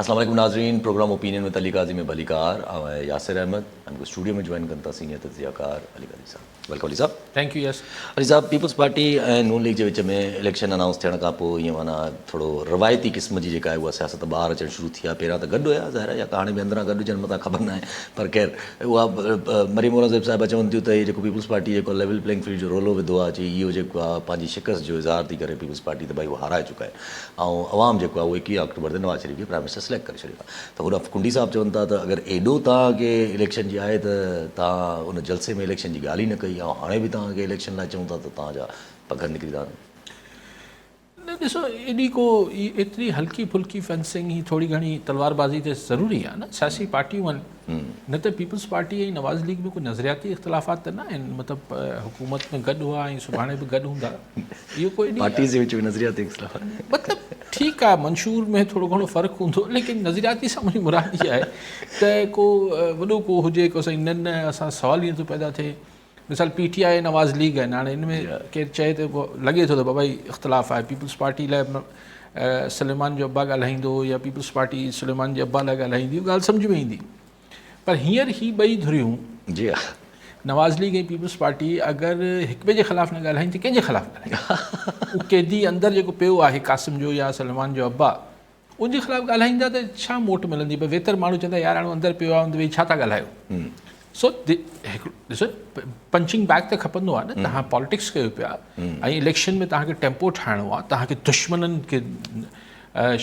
اسلام عليڪم ناظرين programme opinion with Ali Qazi ۾ ڀليڪار آئون آهيان ياسر احمد ۽ مونکي اسٽوڊيو ۾ جوائن ڪن ٿا سينيئر تجزيه ڪار علي قاضي صاحب welcome Ali صاحب. Thank you Yasir. Ali صاحب پيپلز پارٽي ۽ نون ليگ جي وچ ۾ اليڪشن انائونس ٿيڻ کان پوء ائين معنيٰ ٿورو روايتي قسم جي جيڪا آهي اها سياست ٻاهر اچڻ شروع ٿي آهي پهريان ته گڏ هيا ظاهر آهي يا ته هاڻي به اندران گڏ هجن متان خبر ناهي پر خير اها مريم اورنگزيب صاحبه چون ٿيون ته هي جيڪو پيپلز پارٽي جيڪو ليول پلينگ فيلڊ جو رولو وڌو آهي چي اهو جيڪو آهي پنهنجي شڪست جو اظهار ٿي ڪري پيپلز پارٽي ته ڀائي اهو هارائي چڪا آهن ۽ عوام جيڪو آهي اهو ايڪويهه آڪٽوبر تي نواز شريف کي پرائم منسٽر سليڪٽ ڪري ڇڏيو آهي ته هوڏانهن ڪنڊي صاحب چون ٿا ته اگر ايڏو توهان کي اليڪشن جي آهي ته توهان ان جلسي ۾ اليڪشن جي ڳالهه ئي نه ڪئي ۽ هاڻي به توهان کي اليڪشن لاء چئون ٿا ته توهان جا پگهر نڪري ٿا وڃن. نه ڏسو ايڏي ڪو ايتري هلڪي ڦلڪي فينسنگ هي ٿوري گهڻي تلوار بازي ته ضروري آهي نه سياسي پارٽيون آهن نه ته پيپلز پارٽي ۽ نواز ليگ ۾ ڪو نظرياتي اختلافات ته نه آهن مطلب حڪومت ۾ گڏ هئا ۽ سڀاڻي به گڏ هوندا اهو ڪو ايڏي پارٽيز جي وچ ۾ نظرياتي اختلافات مطلب ٺيڪ آهي منشور ۾ ٿورو گهڻو فرق هوندو ليڪن نظرياتي سان منهنجي مراد اها آهي ته ڪو وڏو ڪو هجي ڪو سائين نه نه اسان سوال ئي نٿو پيدا ٿئي مثال P T I Nawaz league آهن هاڻي ان ۾ ڪير چئي ته لڳي ٿو ته بابا هي اختلاف آهي پيپلز پارٽي لاء سليمان جو ابا ڳالهائيندو يا پيپلز پارٽي سليمان جي ابا لاء ڳالهائيندي ڳالهه سمجهه ۾ ايندي پر هينئر هي ٻئي ڌريون جي ها نواز ليگ ۽ پيپلز پارٽي اگر هڪ ٻئي جي خلاف نه ڳالهائين ته ڪنهن جي خلاف ڳالهائين اهو قيدي اندر جيڪو پيو آهي قاسم جو يا سلمان جو ابا ان جي خلاف ڳالهائيندا ته ڇا موٽ ملندي پر ويتر ماڻهو چوندا يار هاڻي اندر پيو آهي ان تي ويهي ڇا ٿا ڳالهايو سو ڏسو پنچنگ بيگ ته کپندو آهي نه توهان پاليٽڪس ڪيو پيا ۽ اليڪشن ۾ توهان کي ٽيمپو ٺاهڻو آهي توهان کي دشمنن کي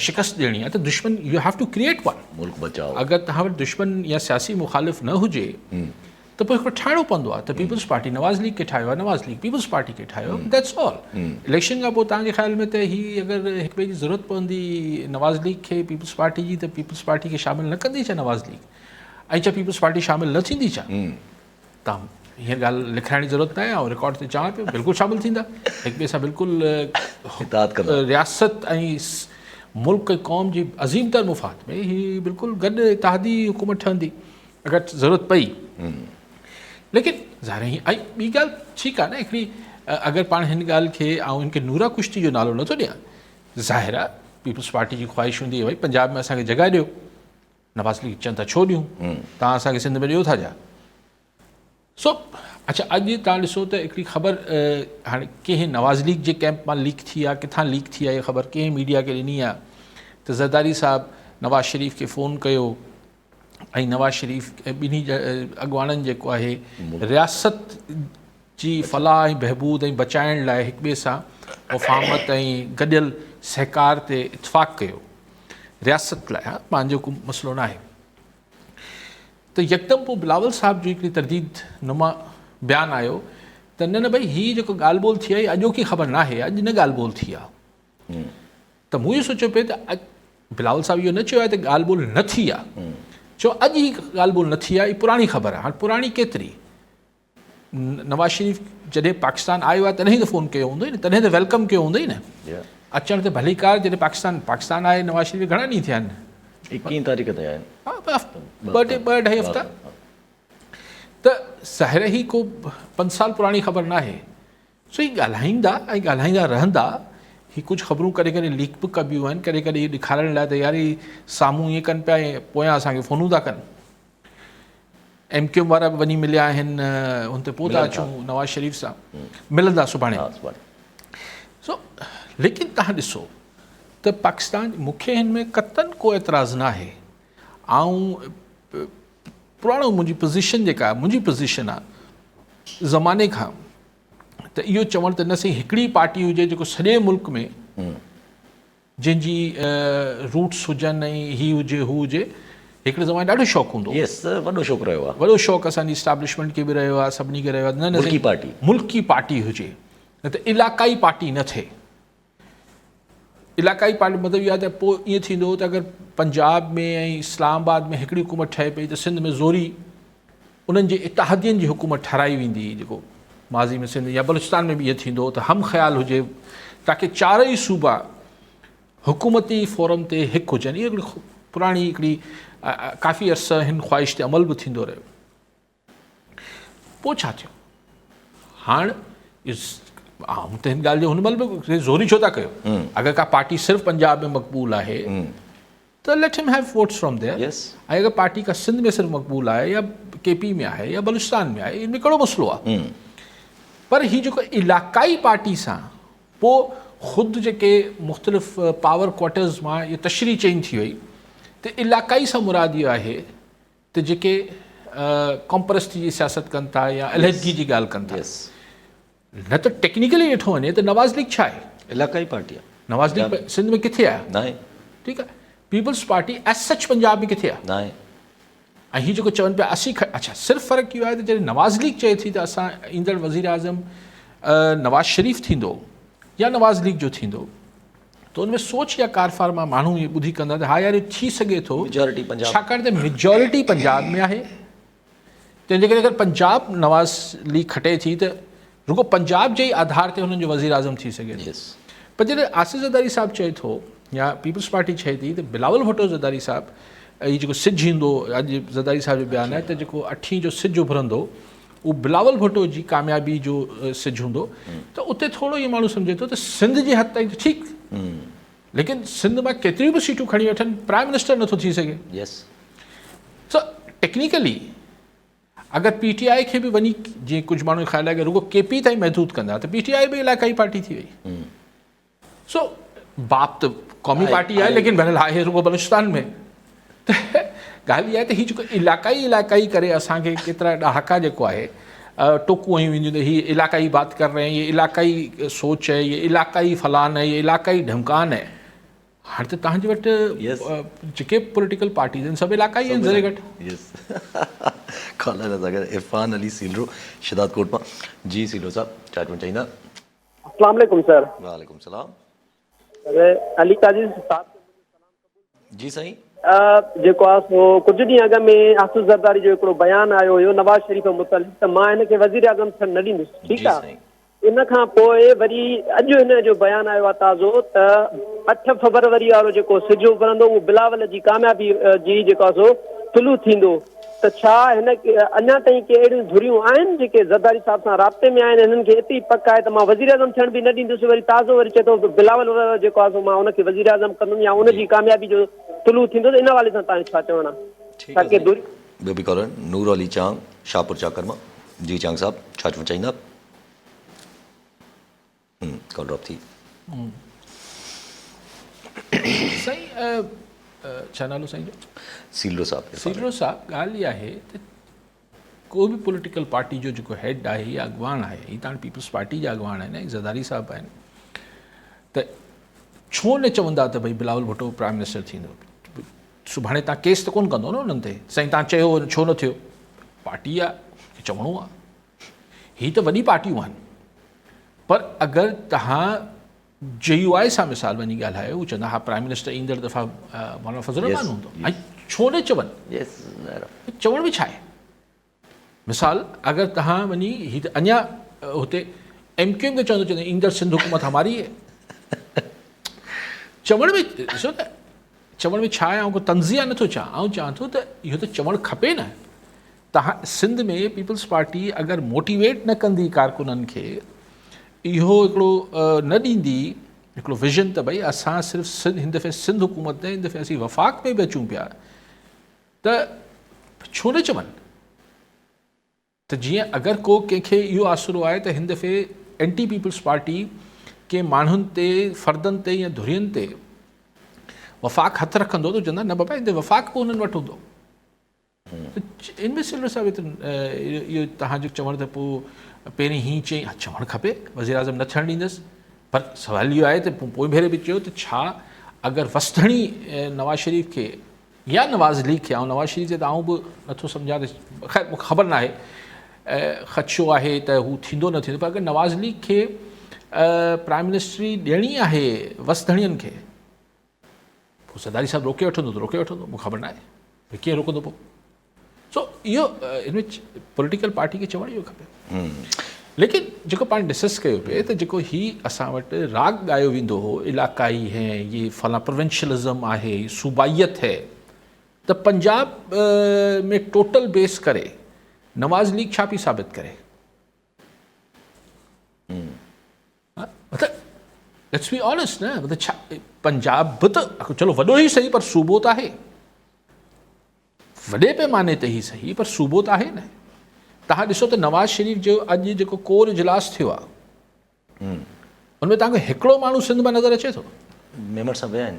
شڪست ڏيڻي آهي ته دشمن you have to create one ملڪ بچاء اگر توهان وٽ دشمن يا سياسي مخالف نه هجي ته پوء هڪڙو ٺاهڻو پوندو آهي ته پيپلز پارٽي نواز ليگ کي ٺاهيو آهي نواز ليگ پيپلز پارٽي کي ٺاهيو آهي that's all election کان پوء توهان جي خيال ۾ ته هي اگر هڪ ٻئي جي ضرورت پوندي نواز ليگ کي پيپلز پارٽي جي ته پيپلز پارٽي کي شامل نه ڪندي ڇا نواز ليگ ۽ ڇا پيپلز پارٽي شامل نه ٿيندي ڇا تان هيئن ڳالهه لکرائڻ جي ضرورت نه آهي آئون رڪارڊ تي چوان پيو بلڪل شامل ٿيندا هڪ ٻئي سان بلڪل رياست ۽ ملڪ ۽ قوم جي عظيم تر مفاد ۾ هي بلڪل گڏ اتحادي حڪومت ٺهندي اگر ضرورت پئي ليڪن ظاهر هي ۽ ٻي ڳالهه ٺيڪ آهي نه هڪڙي اگر پاڻ هن ڳالهه کي آئون هن کي نورا ڪشتي جو نالو نٿو ڏيان ظاهر آهي پيپلز پارٽي جي خواهش هوندي ڀئي پنجاب ۾ اسان کي جڳهه ڏيو نواز ليگ چون ٿا ڇو ڏيون تان اسان کي سنڌ ۾ ڏيو ٿا جا سو اچھا اڄ تان ڏسو ته هڪڙي خبر هاڻي ڪنهن نواز ليگ جي ڪيمپ مان ليڪ ٿي آهي ڪٿان ليڪ ٿي آهي خبر ڪنهن ميڊيا کي ڏني آهي ته زرداري صاحب نواز شريف کي فون ڪيو ۽ نواز شريف ۽ ٻنهي اڳواڻن جيڪو آهي رياست جي فلاح ۽ بهبود ۽ بچائڻ لاء هڪ ٻئي سان مفاهمت ۽ گڏيل سهڪار تي اتفاق ڪيو رياست لاء ها پنهنجو ڪو مسئلو ناهي ته يڪدم پوء بلاول صاحب جو هڪڙي ترديد نما بيان آيو ته نه نه ڀئي هي جيڪو ڳالهه ٻولهه ٿي آهي اڄوڪي خبر ناهي اڄ نه ڳالهه ٻولهه ٿي آهي ته مون اهو سوچيو پئي ته بلاول صاحب اهو نه چيو آهي ته ڳالهه ٻولهه نه ٿي آهي چيو اڄ هي ڳالهه ٻولهه نه ٿي آهي پراڻي خبر آهي هاڻي پراڻي ڪيتري نواز شريف جڏهن پاڪستان آيو آهي تڏهن ته فون ڪيو هوندو نه تڏهن ته welcome ڪيو هوندو نه اچڻ تي ڀليڪار جڏهن پاڪستان پاڪستان آئي نواز شريف گهڻا ڏينهن ٿيا آهن ايڪيهين تاريخ تي آيا آهن ٻه ٽي ٻه اڍائي هفتا ته ظاهر هي ڪو پنج سال پراڻي خبر ناهي سو هي ڳالهائيندا ۽ ڳالهائيندا رهندا. هي ڪجهه خبرون ڪڏهن ڪڏهن ليڪ به ڪبيون آهن، ڪڏهن ڪڏهن اهو ڏيکارڻ لاء ته يار هي سامهون ائين ڪن پيا ۽ پويان اسان کي فونون ٿا ڪن. ايم ڪيو ايم وارا به وڃي مليا آهن، ان تي پوء ٿا اچون نواز شريف سان ملندا سڀاڻي. سو ليڪن تهان ڏسو ته پاڪستان مون کي هن ۾ قطعن ڪو اعتراض ناهي. آئون پراڻو منهنجي پوزيشن جيڪا آهي منهنجي پوزيشن آهي زماني کان ته اهو چوڻ ته نه سائين هڪڙي پارٽي هجي جيڪو سڄي ملڪ ۾ جنهن جي روٽس هجن ۽ هي هجي هو هجي هڪڙي زماني ڏاڍو شوق هوندو يس وڏو شوق رهيو آهي وڏو شوق اسان جي اسٽيبلشمينٽ کي به رهيو آهي سڀني کي رهيو آهي نه نه ملڪي پارٽي ملڪي پارٽي هجي نه ته علاقائي پارٽي نه ٿئي علاقائي پارٽي مطلب اهو آهي ته پوء ائين ٿيندو ته اگر پنجاب ۾ ۽ اسلام آباد ۾ هڪڙي حڪومت ٺهي پئي ته سنڌ ۾ زوري انهن جي اتحادين جي حڪومت ٺهرائي ويندي جيڪو ماضي ۾ سنڌ يا بلوچستان ۾ به ائين ٿيندو ته هم خيال هجي تاڪه چارئي صوبا حڪومتي فورم تي هڪ هجن اها هڪڙي پراڻي هڪڙي ڪافي عرصه هن خواهش تي عمل به ٿيندو رهيو پوء ڇا ٿيو؟ هاڻ آئون ته هن ڳالهه جو هن مهل به زوري ڇو ٿا ڪيو؟ اگر ڪا پارٽي صرف پنجاب ۾ مقبول آهي ته ته let him have votes from there. ۽ اگر پارٽي ڪا سنڌ ۾ صرف مقبول آهي يا ڪي پي ۾ آهي يا بلوچستان ۾ آهي ان ۾ ڪهڙو مسئلو آهي. پر هي جيڪو علاقائي پارٽي سان پوء خود جيڪي مختلف پاور ڪوارٽرز مان اها تشريح چينج ٿي وئي ته علاقائي سان مراد اهو آهي ته جيڪي قومپرستي جي سياست ڪن ٿا يا علحدگي جي ڳالهه ڪن ٿا. نه ته ٽيڪنيڪلي ڏٺو وڃي ته نواز ليگ ڇا آهي؟ علاقائي پارٽي آهي. نواز ليگ سنڌ ۾ ڪٿي آهي؟ ناهي. ٺيڪ آهي. Peoples party as such Punjab ۾ ڪٿي آهي؟ ناهي. ۽ هي جيڪو چون پيا اسين اڇا صرف فرق اهو آهي ته جڏهن نواز ليگ چئي ٿي ته اسان ايندڙ وزير اعظم نواز شريف ٿيندو يا نواز ليگ جو ٿيندو ته ان ۾ سوچ يا ڪارفرما ماڻهو اهي ٻڌي ڪندا ته ها يار اهو ٿي سگهي ٿو ميجارٽي پنجاب ڇاڪاڻ ته ميجارٽي پنجاب ۾ آهي تنهن جي ڪري اگر پنجاب نواز ليگ کٽي ٿي ته رڳو پنجاب جي ئي آڌار تي هنن جو وزير اعظم ٿي سگهي ٿو. پر جڏهن آصف زرداري صاحب چئي ٿو يا پيپلز پارٽي چئي ٿي ته بلاول ڀٽو زرداري صاحب هي جيڪو سج ايندو اڄ زرداري صاحب جو بيان آهي ته جيڪو اٺين جو سج اڀرندو اهو بلاول ڀٽو جي ڪاميابي جو سج هوندو ته اتي ٿورو اهو ماڻهو سمجهي ٿو ته سنڌ جي حد تائين ته ٺيڪ ليڪن سنڌ مان ڪيتريون به سيٽون کڻي وٺن پرائم منسٽر نٿو ٿي سگهي. يس. سو ٽيڪنيڪلي اگر پي ٽي آء کي به وڃي جيئن ڪجهه ماڻهن جو خيال آهي رڳو ڪي پي تائين محدود ڪندا ته پي ٽي آء به علائقائي پارٽي ٿي وئي. سو باپ ته قومي پارٽي آهي ليڪن بهرحال آهي رڳو بلوچستان ۾ ته ڳالهه اها آهي ته هي جيڪو علاقائي علاقائي ڪري اسان کي ڪيترا ڏهاڪا جيڪو آهي ٽوڪون هنيون وينديون ته هي علاقائي بات ڪر رهي هين هي علاقائي سوچ هي هي علاقائي فلان هي هي علاقائي ڍمڪان هي هاڻي ته تهان جي وٽ جيڪي پوليٽيڪل پارٽيز آهن سڀ علاقائي آهن ذري گهٽ. يس ڪالر اسان کي عرفان علي سيلرو شھداد ڪوٽ مان جي سيلرو صاحب ڇا چوڻ چاهيندا. السلام عليڪم سر. وعليڪم السلام. سر علي قاضي صاحب کي منهنجو سلام قبول. جي سائين. جيڪو آ سو ڪجهه ڏينهن اڳ ۾ آصف زرداري جو هڪڙو بيان آيو هيو نواز شريف متعلق ته مان هن کي وزيراعظم ٿيڻ نه ڏيندس ٺيڪ آ ان کان پوء وري اڄ هن جو بيان آيو آ تازو ته 8 فبروري وارو جيڪو سج اڀرندو اهو بلاول جي ڪاميابي جي جيڪو آ سو طلوع ٿيندو ته ڇا هن اڃا تائين ڪي اهڙيون ڌريون آهن جيڪي زرداري صاحب سان رابطي ۾ آهن هنن کي ايتري پڪ آهي ته مان وزيراعظم ٿيڻ به نه ڏيندس وري تازو وري چئي ٿو بلاول جيڪو آهي سو مان ان کي وزيراعظم ڪندم يا ان جي ڪاميابي جو طلوع ٿيندو ته ان حوالي سان توهان جو ڇا چوڻ آهي ڇا ڪي ڌريون. ٻيو به ڪالر نور علي چانگ شاهپور چاڪر مان جي چانگ صاحب ڇا چوڻ چاهيندا. ڪال ڊراپ ٿي. سائين ڇا نالو سائين جو؟ سيلرو صاحب. سيلرو صاحب ڳالهه اها آهي ته ڪو به پوليٽيڪل پارٽي جو جيڪو هيڊ آهي يا اڳواڻ آهي هي ته هاڻي پيپلز پارٽي جا اڳواڻ آهن ۽ زرداري صاحب آهن ته ڇو نه چوندا ته ڀئي بلاول ڀٽو پرائم منسٽر ٿيندو سڀاڻي تان ڪيس ته ڪون ڪندو نه انهن تي سائين تان چيو ڇو نه ٿيو پارٽي آهي چوڻو آهي هي ته وڏي پارٽيون آهن پر اگر توهان جي يو آء سان مثال وڃي ڳالهايو هو چوندا ها پرائم منسٽر ايندڙ دفعا مولانا فضل الرحمان هوندو ۽ ڇو نه چون چوڻ به ڇا آهي مثال اگر توهان وڃي هي ته اڃا هتي ايم ڪيو ايم کي چوندو چوندو ايندڙ سنڌ حڪومت هماري هي چوڻ ۾ ڏسو ته چوڻ ۾ ڇا آهي آئون ڪو تنزيه نٿو چاهان آئون چاهان ٿو ته اهو ته چوڻ کپي نه تهان سنڌ ۾ پيپلز پارٽي اگر موٽيويٽ نه ڪندي ڪارڪنن کي اهو هڪڙو نه ڏيندي هڪڙو ويزن ته ڀئي اسان صرف سنڌ هن دفعي سنڌ حڪومت نه هن دفعي اسين وفاق ۾ به اچون پيا ته ڇو نه چون ته جيئن اگر ڪو ڪنهن کي اهو آسرو آهي ته هن دفعي اينٽي پيپلز پارٽي ڪنهن ماڻهن تي فردن تي يا ڌرين تي وفاق هٿ رکندو ته چوندا نه بابا هن دفعي وفاق به انهن وٽ هوندو ان ۾ سيلر صاحب اهو توهان جو چوڻ ته پوء پهرين هي چئي چوڻ کپي وزيراعظم نه ٿيڻ ڏيندس پر سوال اهو آهي ته پوئين ڀيري به چيو ته ڇا اگر وسڌڻي نواز شريف کي يا نواز ليگ کي آئون نواز شريف تي ته آئون به نٿو سمجهان ته خير مونکي خبر ناهي خدشو آهي ته هو ٿيندو نه ٿيندو پر اگر نواز ليگ کي پرائم منسٽري ڏيڻي آهي وسڌڻين کي پوء زرداري صاحب روڪي وٺندو ته روڪي وٺندو مونکي خبر ناهي ڀئي ڪيئن روڪندو پوء سو اهو ان ۾ پوليٽيڪل پارٽي کي چوڻ اهو کپي ليڪن جيڪو پاڻ ڊسڪس ڪيو پئي ته جيڪو هي اسان وٽ راڳ ڳايو ويندو هو علاقائي هي هي فلاں پروونشلزم آهي صوبائيت هي ته پنجاب ۾ ٽوٽل بيس ڪري نواز ليگ ڇا پي ثابت ڪري مطلب ليٽس بي آنيسٽ نه مطلب ڇا پنجاب به ته چلو وڏو ئي صحيح پر صوبو ته آهي وڏي پيماني تي ئي صحيح پر صوبو ته آهي نه تهان ڏسو ته نواز شريف جو اڄ جيڪو ڪور اجلاس ٿيو آهي ان ۾ توهان کي هڪڙو ماڻهو سنڌ مان نظر اچي ٿو؟ ميمڻ صاحب ويا آهن.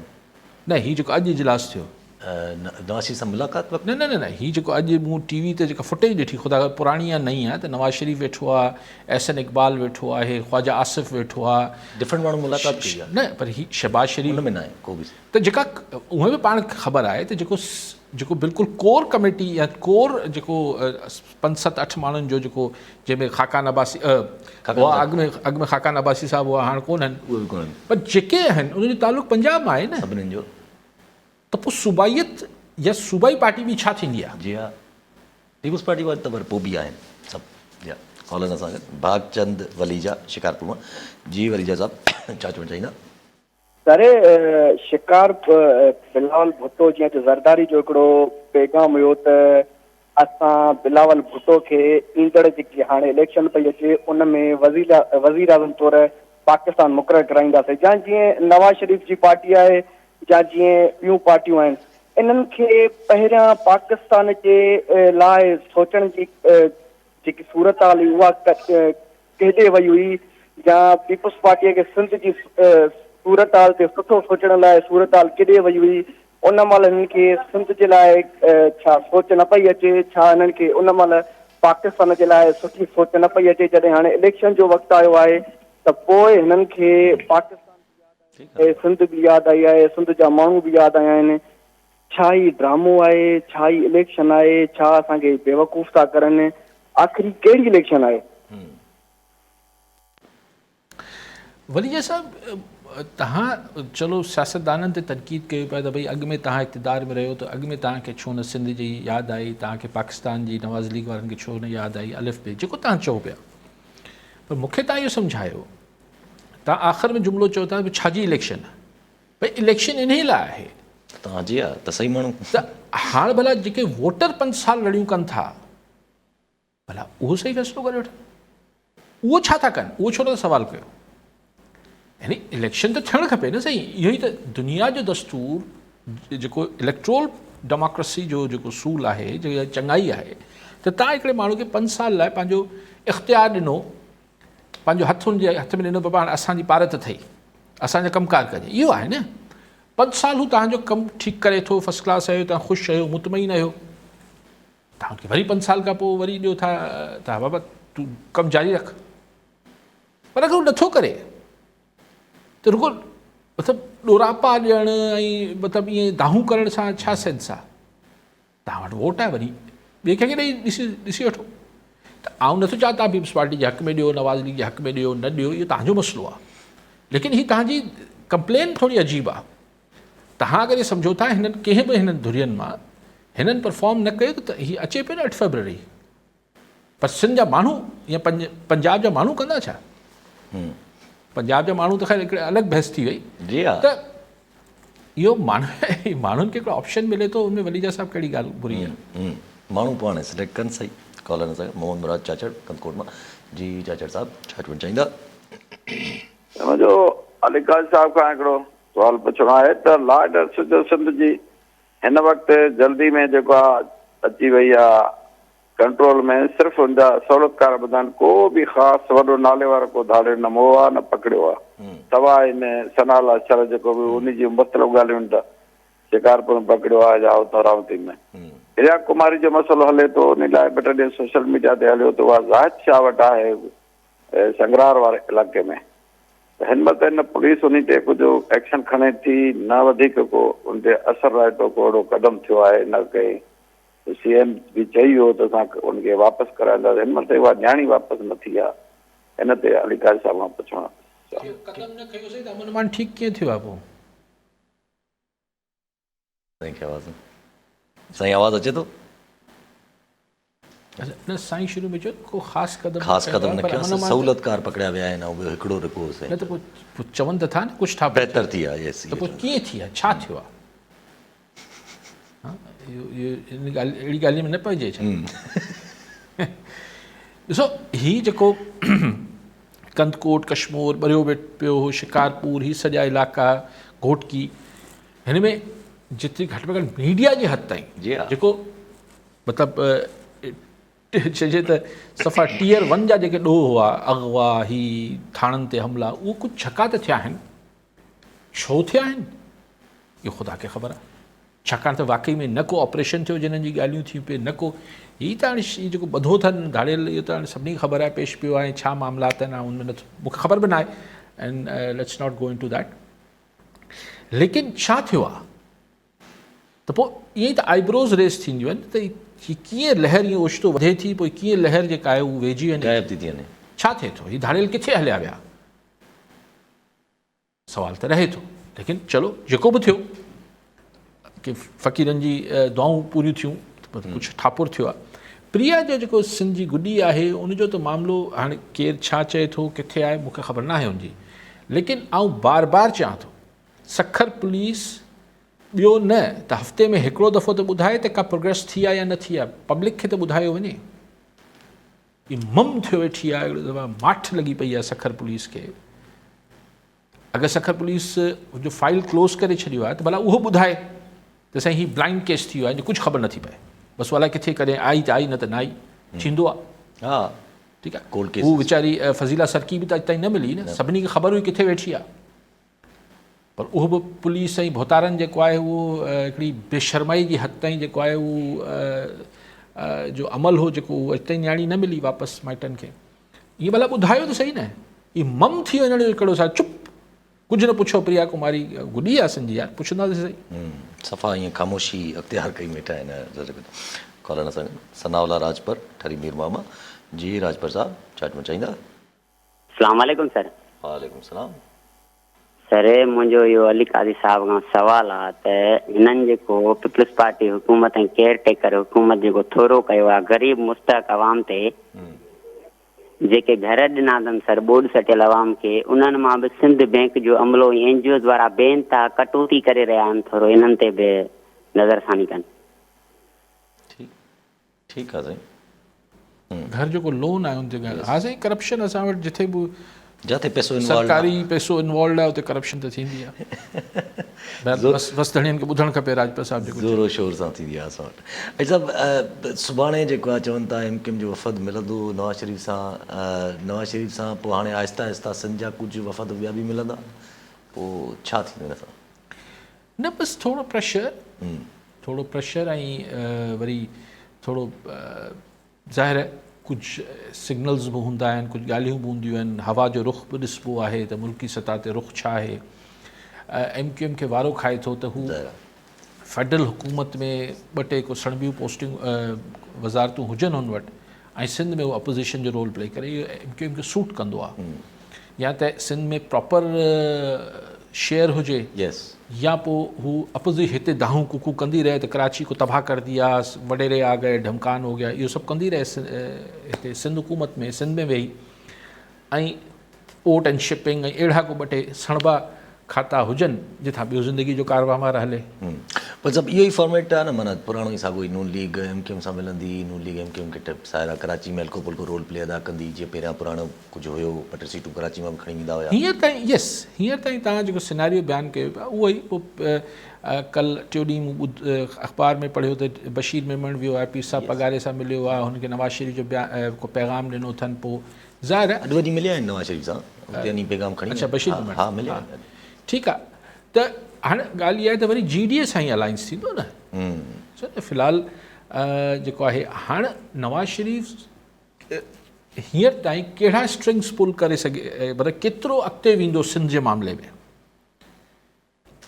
نه هي جيڪو اڄ اجلاس ٿيو. نواز شريف سان ملاقات وقت. نه نه نه هي جيڪو اڄ مون ٽي وي تي جيڪا فوٽيج ڏٺي خدا خبر پراڻي يا نئين آهي ته نواز شريف ويٺو آهي، احسن اقبال ويٺو آهي، خواجه آصف ويٺو آهي. ڊفرنٽ ماڻهن ملاقات ڪئي آهي. نه پر هي شهباز شريف. ان ۾ ناهي ڪو به. ته جيڪا اونهي به پاڻ کي خبر آهي ته جيڪو جيڪو بلڪل ڪور ڪميٽي يا ڪور جيڪو پنج ست اٺ ماڻهن جو جيڪو جنهن ۾ خاقان عباسي هئا اڳ ۾ اڳ ۾ خاقان عباسي صاحب هئا هاڻ ڪونهن اهي به ڪونهن پر جيڪي آهن انهن جو تعلق پنجاب مان آهي نه سڀني جو ته پوء صوبائيت يا صوبائي پارٽي به ڇا ٿيندي آهي؟ جي ها پيپلز پارٽي وارا ته پر پوء به آهن سڀ جي ها ڪالر اسان گڏ ڀاڳ چند وليجا شڪارپور مان جي وليجا صاحب ڇا چوڻ چاهيندا؟ سر شڪار بلاول ڀٽو جيئن اڄ زرداري جو هڪڙو پيغام هيو ته اسان بلاول ڀٽو کي ايندڙ جيڪي هاڻي اليڪشن پئي اچي ان ۾ وزيراعظم طور پاڪستان مقرر ڪرائينداسين جا جيئن نواز شريف جي پارٽي آهي جا جيئن ٻيون پارٽيون آهن انهن کي پهريان پاڪستان جي لاء سوچڻ جي جيڪي صورتحال هئي اها ڪيڏي وئي هئي يا پيپلز پارٽيء کي سنڌ جي صورتحال تي سٺو سوچڻ لاء صورتحال ڪيڏي وئي هئي، ان مهل هنن کي سنڌ جي لاء ڇا سوچ نه پئي اچي، ڇا هنن کي ان مهل پاڪستان جي لاء سٺي سوچ نه پئي اچي، جڏهن هاڻي اليڪشن جو وقت آيو آهي ته پوء هنن کي پاڪستان به ياد آيو آهي، سنڌ به ياد آئي آهي، سنڌ جا ماڻهو به ياد آيا آهن، ڇا هي ڊرامو آهي، ڇا هي اليڪشن آهي، ڇا اسان کي بيوقوف ٿا ڪرن، آخر هي ڪهڙي اليڪشن آهي؟ وليجا صاحب تهان چلو سياستدانن تي تنقيد ڪيو پيا ته ڀئي اڳ ۾ تهان اقتدار ۾ رهيو ته اڳ ۾ تهان کي ڇو نه سنڌ جي ياد آئي تهان کي پاڪستان جي نواز ليگ وارن کي ڇو نه ياد آئي الف بي جيڪو تهان چئو پيا پر مونکي تهان اهو سمجهايو تهان آخر ۾ جملو چئو ٿا ڇا جي اليڪشن ڀئي اليڪشن انهي لاء آهي. توهان جي آ ته صحيح ماڻهو. ته هاڻ ڀلا جيڪي ووٽر پنج سال رڙيون ڪن ٿا ڀلا اهو صحيح فيصلو ڪري وٺن. اهو ڇا ٿا ڪن اهو ڇو نٿا سوال ڪيو. يعني اليڪشن ته ٿيڻ کپي نه سائين اهو ئي ته دنيا جو دستور جيڪو اليڪٽرول ڊيموڪريسي جو جيڪو اصول آهي جيڪا چڱائي آهي ته تان هڪڙي ماڻهو کي پنج سال لاء پنهنجو اختيار ڏنو پنهنجو هٿ ان جي هٿ ۾ ڏنو بابا هاڻي اسان جي پارت اٿئي اسان جا ڪم ڪار ڪجي اهو آهي نه پنج سال هو تهان جو ڪم ٺيڪ ڪري ٿو فرسٽ ڪلاس آهيو تهان خوش آهيو مطمئن آهيو تهان کي وري پنج سال کان پوء وري ڏيو ٿا ته بابا تون ڪم جاري رک پر اگر هو نٿو ڪري ته رڳو مطلب ڏوراپا ڏيڻ ۽ مطلب ائين دانهون ڪرڻ سان ڇا سينس آهي توهان وٽ ووٽ آهي وري ٻئي ڪنهن کي ڏئي ڏسي ڏسي وٺو ته آئون نٿو چاهيان توهان پيپلز پارٽي جي حق ۾ ڏيو نواز ليگ جي حق ۾ ڏيو نه ڏيو اهو توهان جو مسئلو آهي ليڪن هي توهان جي ڪمپلين ٿوري عجيب آهي توهان اگر سمجهو ٿا هنن ڪنهن به هنن ڌرين مان هنن پرفارم نه ڪيو ته هي اچي پيو نه 8 فيبروري پر سنڌ جا ماڻهو يا پنجاب جا ماڻهو ڪندا ڇا؟ پنجاب جا ماڻهو ته خير هڪڙي الڳ بحث ٿي وئي جي ها ته اهو ماڻهن کي هڪڙو آپشن ملي ٿو ان ۾ وليجا صاحب ڪهڙي ڳالهه بري آهي ماڻهو پاڻ سليڪٽ ڪن صحيح ڪالر سان محمد مراد چاچڙ ڪنڌڪوٽ مان جي چاچڙ صاحب ڇا چوڻ چاهيندا؟ منهنجو علي قاضي صاحب کان هڪڙو سوال پڇڻو آهي ته لا اينڊ آرڊر جو سنڌ جي هن وقت جلدي ۾ جيڪو آ اچي وئي آ ڪنٽرول ۾ صرف ان جا سهولتڪار ٻڌائن ڪو به خاص وڏو نالي وارو ڪو ڌاڙيل نه مئو آ نه پڪڙيو آ سواء ان ثناء الله شر جيڪو به ان جي مختلف ڳالهيون ته شڪارپور ۾ پڪڙيو آ يا اتان راوتي ۾ ريا ڪماري جو مسئلو هلي ٿو ان لاء ٻه ٽي ڏينهن سوشل ميڊيا تي هليو ته اها زاهد شاهه وٽ آهي سنگرار واري علائقي ۾ ته هن مهل تائين نه پوليس انهي تي ڪجهه ايڪشن کڻي ٿي نه وڌيڪ ڪو ان تي اثر رائتو ڪو اهڙو قدم ٿيو آهي نه ڪنهن سي ايم به چئي ويو ته اسان ان کي واپس ڪرائينداسين هن مهل تائين اها نياڻي واپس نه ٿي آهي ان تي علي قاضي صاحب کان پڇڻ چاهيان. قدم نه کنيو سائين ته امن امان ٺيڪ ڪيئن ٿيو آهي پوء. سائين کي آواز سائين آواز اچي ٿو؟ نه سائين شروع ۾ چيو ڪو خاص قدم خاص قدم نه کنيو سهولتڪار پڪڙيا ويا آهن ۽ ٻيو هڪڙو رڳو سائين نه ته پوء چون ته ٿا نه ڪجهه ٿا بهتر ٿي آ يس ته پوء ڪيئن ٿي آ ڇا ٿيو آ ها اهو ان ڳالهه اهڙي ڳالهين ۾ نه پئجي ڇا ڏسو هي جيڪو ڪنڌڪوٽ، ڪشمور، ٻريو پيو هو، شڪارپور، هي سڄا علائقا، گهوٽڪي، هن ۾ جيتري گهٽ ۾ گهٽ ميڊيا جي حد تائين جيڪو مطلب چئجي ته صفا ٽيئر ون جا جيڪي ڏوهه هئا، اغوا، هي ٿاڻن تي حملا، اهو ڪجهه جهڪا ته ٿيا آهن. ڇو ٿيا آهن؟ اهو خدا کي خبر آهي. ڇاڪاڻ ته واقعي ۾ نه ڪو آپريشن ٿيو جنھن جي ڳالھيون ٿيون پئي نه ڪو هي ته هاڻي هي جيڪو ٻڌو اٿن ڌاڙيل اهو ته هاڻي سڀني کي خبر آهي پيش پيو آهي ڇا معاملات آهن ان ۾ نٿو مونکي خبر به ناهي and let's not go into that ليڪن ڇا ٿيو آهي ته پوء ائين ئي ته آئبروز ريس ٿينديون آهن ته هي ڪيئن لهر ائين اوچتو وڌي ٿي پوء ڪيئن لهر جيڪا آهي هو ويجهي وڃي غائب ٿي ٿي وڃي ڇا ٿئي ٿو هي ڌاڙيل ڪٿي هليا ويا سوال ته رهي ٿو ليڪن چلو جيڪو به ٿيو ڪي فقيرن جي دعائون پوريون ٿيون ڪجهه ٺاپر ٿيو آهي پريا جو جيڪو سنڌ جي گڏي آهي ان جو ته معاملو هاڻي ڪير ڇا چئي ٿو ڪٿي آهي مونکي خبر ناهي ان جي ليڪن آئون بار بار چوان ٿو سکر پوليس ٻيو نه ته هفتي ۾ هڪڙو دفعو ته ٻڌائي ته ڪا پروگريس ٿي آهي يا نه ٿي آهي پبلڪ کي ته ٻڌايو وڃي هي مم ٿيو ويٺي آهي اهڙو دفعا ماٺ لڳي پئي آهي سکر پوليس کي اگر سکر پوليس جو فائل ڪلوز ڪري ڇڏيو آهي ته ڀلا اهو ٻڌائي ته سائين هي بلائنڊ ڪيس ٿي ويو آهي ڪجهه خبر نٿي پئي بس الائي ڪٿي ڪڏهن آئي ته آئي نه ته نه آئي ٿيندو آهي ها ٺيڪ آهي هو ويچاري فضيلا سرڪي به ته اڄ تائين نه ملي نه سڀني کي خبر هئي ڪٿي ويٺي آهي پر اهو به پوليس ۽ ڀوتارن جيڪو آهي اهو هڪڙي بي شرمائي جي حد تائين جيڪو آهي اهو جو عمل هو جيڪو اڄ تائين نياڻي نه ملي واپس مائٽن کي ائين ڀلا ٻڌايو ته صحيح نه هي مم ٿي وڃڻ جو ڪهڙو سا چپ ڪجهه نه پڇو پريا ڪماري گڏي آ سنجي يار پڇندا ته صحيح. صفا ائين خاموشي اختيار ڪئي ويٺا آهن ڪالر سان ثناء الله راڄپر ٺري مير ماما جي راڄپر صاحب ڇا چوڻ چاهيندا. اسلام عليڪم سر. وعليڪم السلام. سر منهنجو اهو علي قاضي صاحب کان سوال آ ته هنن جيڪو پيپلز پارٽي حڪومت ۽ ڪيئر ٽيڪر حڪومت جيڪو ٿورو ڪيو آ غريب مستحق عوام تي جيڪي گهر ڏنا اٿن سر ٻوڏ سٽيل عوام کي انهن مان به سنڌ بينڪ جو عملو ۽ اين جي اوز وارا بي انتها ڪٽوتي ڪري رهيا آهن ٿورو انهن تي به نظر ثاني ڪن. ٺيڪ ٺيڪ آ سائين. گهر جيڪو لون آهي ان تي ڳالهه ها سائين ڪرپشن اسان وٽ جٿي به جٿي پئسو انوالوڊ سرڪاري پئسو انوالوڊ آهي اتي ڪرپشن ته ٿيندي آهي بس بس ڌڻين کي ٻڌڻ کپي راجپال صاحب جيڪو زور و شور سان ٿيندي آهي اسان وٽ اچ صاحب سڀاڻي جيڪو آهي چون ٿا ايم ڪيو ايم جو وفد ملندو نواز شريف سان نواز شريف سان پوء هاڻي آهسته آهسته سنڌ جا ڪجهه وفد ٻيا به ملندا پوء ڇا ٿيندو ان سان نه بس ٿورو پريشر ٿورو پريشر ۽ وري ٿورو ظاهر آهي ڪجهه سگنلز به هوندا آهن ڪجهه ڳالهيون به هونديون آهن هوا جو رخ به ڏسبو آهي ته ملڪي سطح تي رخ ڇا آهي ايم ڪيو ايم کي وارو کائي ٿو ته هو فيڊرل حڪومت ۾ ٻه ٽي ڪو سڻڀيون پوسٽنگ وزارتون هجن هن وٽ ۽ سنڌ ۾ هو اپوزيشن جو رول پلي ڪري اهو ايم ڪيو ايم کي سوٽ ڪندو آهي يا ته سنڌ ۾ پراپر شيئر هجي يا پوء هو اپوزي هتي دانهون ڪوڪون ڪندي رهي ته ڪراچي کو تباهه ڪر ديا وڏيري آ گئي ڍمڪان هو گيا اهو سڀ ڪندي رهي هتي سنڌ حڪومت ۾ سنڌ ۾ ويهي ۽ پورٽ اينڊ شپنگ ۽ اهڙا ڪو ٻه ٽي سڻڀا کاتا هجن جتان ٻيو زندگي جو ڪار وهنوار هلي. پر سڀ اهو ئي فارميٽ آهي نه معنيٰ پراڻو ئي ساڳيو ئي نون ليگ ايم ڪيو ايم سان ملندي نون ليگ ايم ڪيو ايم کي ٽپ سائرا ڪراچي ۾ هلڪو ڦلڪو رول پلي ادا ڪندي جيئن پهريان پراڻو ڪجهه هيو ٻه ٽي سيٽون ڪراچي مان به کڻي ويندا هيا. هينئر تائين يس هينئر تائين توهان جيڪو سيناريو بيان ڪيو پيا اهو ئي پوء ڪل ٽيون ڏينهن مون ٻڌ اخبار ۾ پڙهيو ته بشير ميمڻ ويو آهي پير صاحب پڳاري سان مليو آهي هن کي نواز شريف جو بيان پيغام ڏنو اٿن پوء ظاهر آهي. اڄ وڃي مليا آهن نواز شريف سان اتي وڃي پيغام کڻي اڇا بشير ميمڻ ها مليا آهن ٺيڪ آهي ته هاڻي ڳالهه اها آهي ته وري جي ڊي اي سان ئي الائنس ٿيندو نه سو في الحال جيڪو آهي هاڻ نواز شريف هينئر تائين ڪهڙا اسٽرنگس پل ڪري سگهي مطلب ڪيترو اڳتي ويندو سنڌ جي معاملي ۾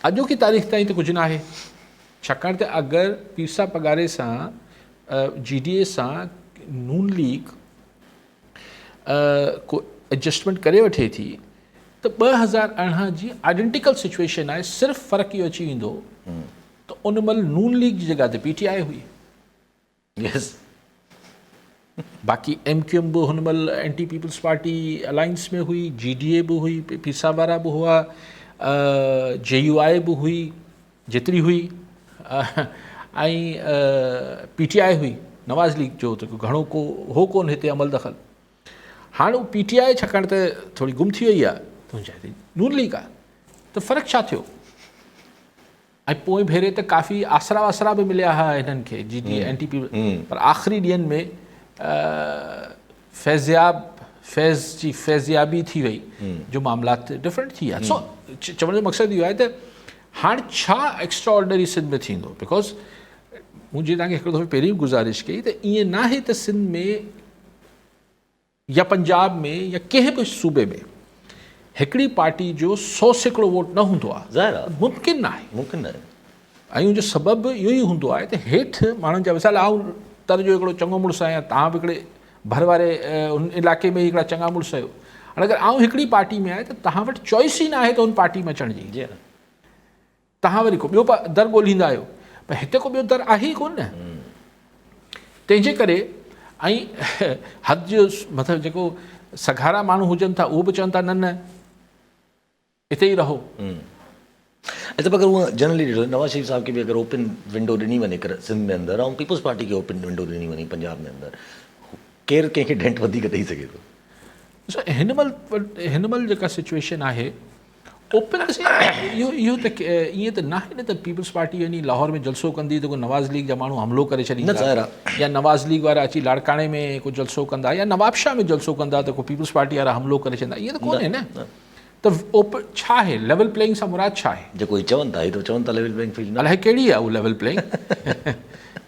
اڄوڪي تاريخ تائين ته ڪجهه ناهي ڇاڪاڻ ته اگر پير صاحب پڳاري سان جي ڊي اي سان نون ليگ ڪو ايڊجسٽمينٽ ڪري وٺي ٿي ته 2018 جي آئيڊنٽيڪل سچويشن آهي صرف فرق اهو اچي ويندو ته ان مهل نون ليگ جي جڳهه تي پي ٽي آء هئي. يس. باقي ايم ڪيو ايم به هن مهل اينٽي پيپلز پارٽي الائنس ۾ هئي، جي ڊي اي به هئي، پير صاحب وارا به هئا، جي يو آء به هئي جيتري هئي ۽ پي ٽي آء هئي، نواز ليگ جو ته گهڻو ڪو هو ڪونه هتي عمل دخل. هاڻ هو پي ٽي آء ڇاڪاڻ ته ٿوري گم ٿي وئي آهي ته هن جاء تي نون ليگ آهي ته فرق ڇا ٿيو؟ ۽ پوئين ڀيري ته ڪافي آسرا واسرا به مليا ها هنن کي جي ڊي اين ٽي پي پر آخري ڏينهن ۾ فيضياب فيض جي فيضيابي ٿي وئي جو معاملات ڊفرنٽ ٿي ويا. سو چوڻ جو مقصد اهو آهي ته هاڻ ڇا ايڪسٽرا آرڊنري سنڌ ۾ ٿيندو؟ Because مون جيئن توهان کي هڪڙو دفعو پهرين به گذارش ڪئي ته ائين ناهي ته سنڌ ۾ يا پنجاب ۾ يا ڪنهن به صوبي ۾ هڪڙي پارٽي جو 100% ووٽ نه هوندو آهي. ظاهر آهي. ممڪن ناهي. ممڪن ناهي. ۽ ان جو سبب به اهو ئي هوندو آهي ته هيٺ ماڻهن جا مثال آئون تر جو هڪڙو چڱو مڙس آهيان توهان به هڪڙي ڀر واري ان علائقي ۾ هڪڙا چڱا مڙس آهيو. هاڻي اگر آئون هڪڙي پارٽي ۾ آهيان ته توهان وٽ چوائس ئي ناهي ته ان پارٽي ۾ اچڻ جي. توهان وري ڪو ٻيو در ڳولهيندا آهيو پر هتي ڪو ٻيو در آهي ئي ڪونه تنهن جي ڪري ۽ حد جو مطلب جيڪو سگهارا ماڻهو هجن ٿا اهو به چون ٿا نه نه اتي ئي رهو. اچا پر اگر هونء جنرلي ڏٺو نواز شريف صاحب کي به اگر اوپن ونڊو ڏني وڃي سنڌ ۾ اندر ۽ پيپلز پارٽي کي اوپن ونڊو ڏني وڃي پنجاب ۾ اندر ڪير ڪنهن کي ڊينٽ وڌيڪ ڏئي سگهي ٿو؟ ڏسو هن مهل هن مهل جيڪا سچويشن آهي اوپن ته سائين اهو اهو ته ائين ته ناهي نه ته پيپلز پارٽي وڃي لاهور ۾ جلسو ڪندي ته ڪو نواز ليگ جا ماڻهو حملو ڪري ڇڏيندا يا نواز ليگ وارا اچي لاڙڪاڻي ۾ ڪو جلسو ڪندا يا نوابشاهه ۾ جلسو ڪندا ته ڪو پيپلز پارٽي وارا حملو ڪري ڇڏيندا ائين ته ڪونهي نه ته اوپن ڇا آهي ليول پليئنگ سان مراد ڇا آهي؟ جيڪو هي چون ٿا هي ته چون ٿا ليول پليئنگ فيلڊ نه الائي ڪهڙي آهي اهو ليول پليئنگ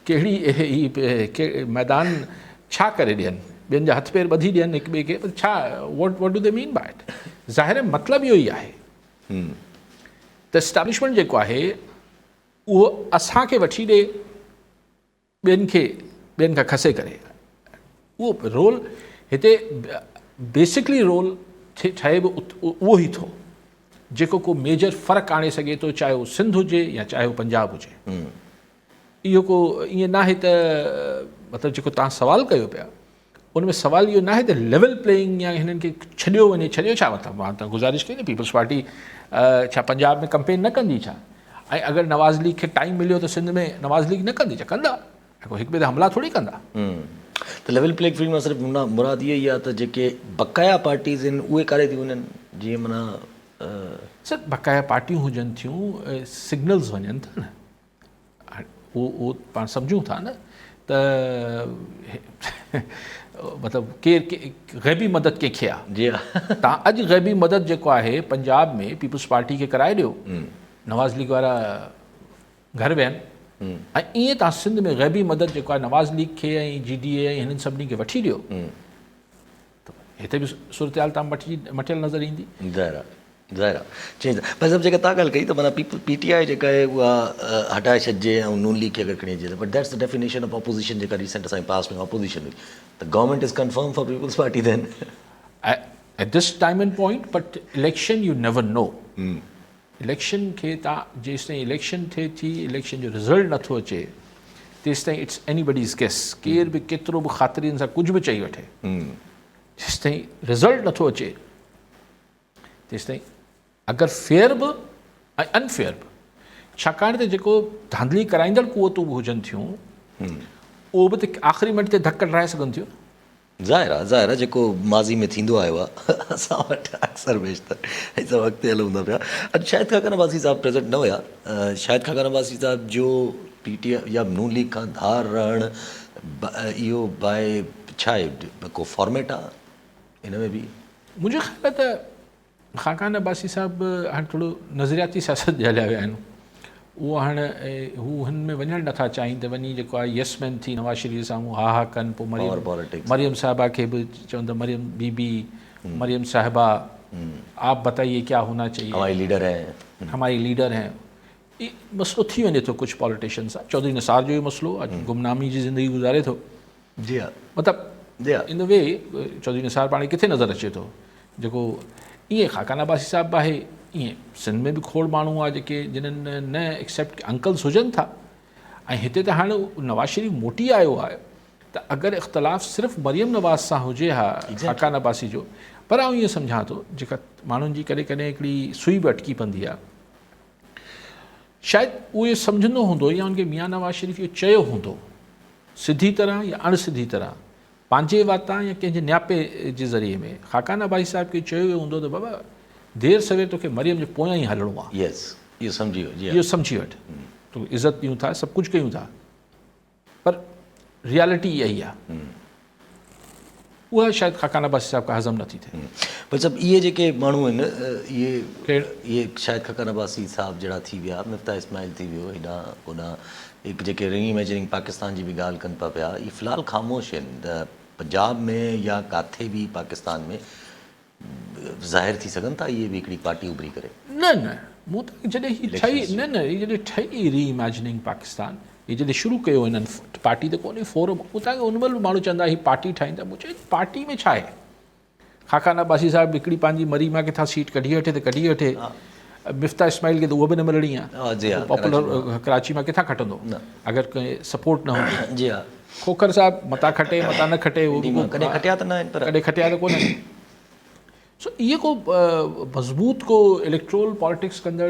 ڪهڙي هي ميدان ڇا ڪري ڏين؟ ٻين جا هٿ پير ٻڌي ڏين هڪ ٻئي کي؟ ڇا what what do the mean by it? ظاهر آهي مطلب اهو ئي آهي ته اسٽيبلشمينٽ جيڪو آهي اهو اسان کي وٺي ڏي ٻين کي ٻين کان کسي ڪري اهو رول هتي بيسڪلي رول ٺهي به اهو ئي ٿو جيڪو ڪو ميجر فرق آڻي سگهي ٿو چاهي اهو سنڌ هجي يا چاهي اهو پنجاب هجي. اهو ڪو ائين ناهي ته مطلب جيڪو توهان سوال ڪيو پيا ان ۾ سوال اهو ناهي ته ليول پليئنگ يا هنن کي ڇڏيو وڃي ڇڏيو ڇا مطلب مان ته گذارش ڪئي نه پيپلز پارٽي ڇا پنجاب ۾ ڪمپين نه ڪندي ڇا ۽ اگر نواز ليگ کي ٽائيم مليو ته سنڌ ۾ نواز ليگ نه ڪندي ڇا ڪندا ۽ هڪ ٻئي تي حملا ٿوري ڪندا. ته ليول پليئنگ فيلڊ مان صرف مراد اها ئي آهي ته جيڪي بقايا پارٽيز آهن اهي ڪاڏي ٿيون وڃن جيئن معنيٰ. سر بقايا پارٽيون هجن ٿيون سگنلز وڃن ٿا نه اهو اهو پاڻ سمجهون ٿا نه ته مطلب ڪير غيبي مدد ڪنهن کي آهي جي ها تان اڄ غيبي مدد جيڪو آهي پنجاب ۾ پيپلز پارٽي کي ڪرائي ڏيو نواز ليگ وارا گهر ويهن ۽ ائين تان سنڌ ۾ غيبي مدد جيڪو آهي نواز ليگ کي ۽ جي ڊي اي ۽ هنن سڀني کي وٺي ڏيو ته هتي به صورتحال تان مٽجي مٽيل نظر ايندي. ظاهر آ ظاهر آ چينج ڀائي صاحب جيڪا تان ڳالهه ڪئي ته معنيٰ پي ٽي آء جيڪا آهي اها هٽائي ڇڏجي ۽ نون ليگ کي اگر کڻي اچجي ته but that's the definition of opposition جيڪا ريسنٽ اسان جي پاسٽ ۾ اپوزيشن هئي ته government is confirm for Peoples Party then. At this time and point but election you never know election کي تان جيستائين اليڪشن ٿئي ٿي اليڪشن جو رزلٽ نٿو اچي تيستائين it's any buddies gas ڪير به ڪيترو به خاطرين سان ڪجهه به چئي وٺي جيستائين رزلٽ نٿو اچي تيستائين اگر فيئر به ۽ ان فيئر به ڇاڪاڻ ته جيڪو ڌانڌلي ڪرائيندڙ قوتون به هجن ٿيون اهو به ته آخري منٽ تي ڌڪ ڪڍرائي سگهن ٿيون. ظاهر آ ظاهر آ جيڪو ماضي ۾ ٿيندو آيو آ اسان وٽ اڪثر بيشتر هي سڀ اڳتي هلون ٿا پيا اڄ شاهد خاقان عباسي صاحب پريزنٽ نه هيا شاهد خاقان عباسي صاحب جو پي ٽي آء يا نون ليگ کان ڌار رهڻ اهو باء ڇا آهي ڪو فارميٽ آ ان ۾ به. منهنجو خيال آ ته خاقان عباسي صاحب هاڻ ٿورو نظرياتي سياست ڏي هليا ويا آهن اهو هاڻ هو هن ۾ وڃڻ نٿا چاهين ته وڃي جيڪو آهي يس مين ٿي نواز شريف سامهون ها ها ڪن پوء مريم مريم صاحبه کي به چون ته مريم بي بي مريم صاحبه آپ بتائيي ڪيا هونا چاهيي هماري ليڊر هين هماري ليڊر هين مسئلو ٿي وڃي ٿو ڪجهه پاليٽيشن سان چوڌري نثار جو مسئلو اڄ گمنامي جي زندگي گذاري ٿو جي ها مطلب جي ها ان وي چوڌري نثار پاڻ کي ڪٿي نظر اچي ٿو جيڪو ائين خاقان عباسي صاحب به آهي ائين سنڌ ۾ به کوڙ ماڻهو آهي جيڪي جنن نه ايڪسيپٽ انڪلز هجن ٿا ۽ هتي ته هاڻي نواز شريف موٽي آيو آهي ته اگر اختلاف صرف مريم نواز سان هجي ها خاقان عباسي جو پر آئون ائين سمجهان ٿو جيڪا ماڻهن جي ڪڏهن ڪڏهن هڪڙي سوئي به اٽڪي پوندي آهي شايد اهو اهو سمجهندو هوندو يا ان کي ميان نواز شريف اهو چيو هوندو سڌي طرح يا اڻ سڌي طرح پنهنجي واتان يا ڪنهن جي نياپي جي ذريعي ۾ خاقان عباسي صاحب کي چيو ويو هوندو ته بابا دير سوير توکي مريم جي پويان ئي هلڻو آهي. يس اهو سمجهي وٺ جي ها. اهو سمجهي وٺ. توکي عزت ڏيون ٿا سڀ ڪجهه ڪيون ٿا پر ريالٽي اها ئي آهي. اها شايد خاقان عباسي صاحب کان هضم نه ٿي ٿئي. پر صاحب اهي جيڪي ماڻهو آهن اهي اهي شاهد خاقان عباسي صاحب جهڙا ٿي ويا، مفتاح اسماعيل ٿي ويو هيڏانهن هوڏانهن هڪ جيڪي ري اميجننگ پاڪستان جي به ڳالهه ڪن پيا پيا اهي في الحال خاموش آهن ته پنجاب ۾ يا ڪاٿي به پاڪستان ۾ ظاهر ٿي سگهن ٿا اهي به هڪڙي پارٽي اڀري ڪري. نه نه مون ته جڏهن هي ٺهي نه نه هي جڏهن ٺهي ري اميجننگ پاڪستان هي جڏهن شروع ڪيو هنن پارٽي ته ڪونهي فورم مون تان ان مهل به ماڻهو چوندا هي پارٽي ٺاهيندا مون چيو پارٽي ۾ ڇا آهي خاقان عباسي صاحب هڪڙي پنهنجي مري مان ڪٿان سيٽ ڪڍي وٺي ته ڪڍي وٺي مفتاح اسماعيل کي ته اها به نه ملڻي آهي پاپولر ڪراچي مان ڪٿان کٽندو اگر ڪنهن سپورٽ نه هوندي جي ها کوکر صاحب متان کٽي متان نه کٽي اهو به ڪڏهن کٽيا ته نه آهن پر ڪڏهن کٽيا ته ڪونهن سو اهي ڪو مضبوط ڪو اليڪٽرول پاليٽڪس ڪندڙ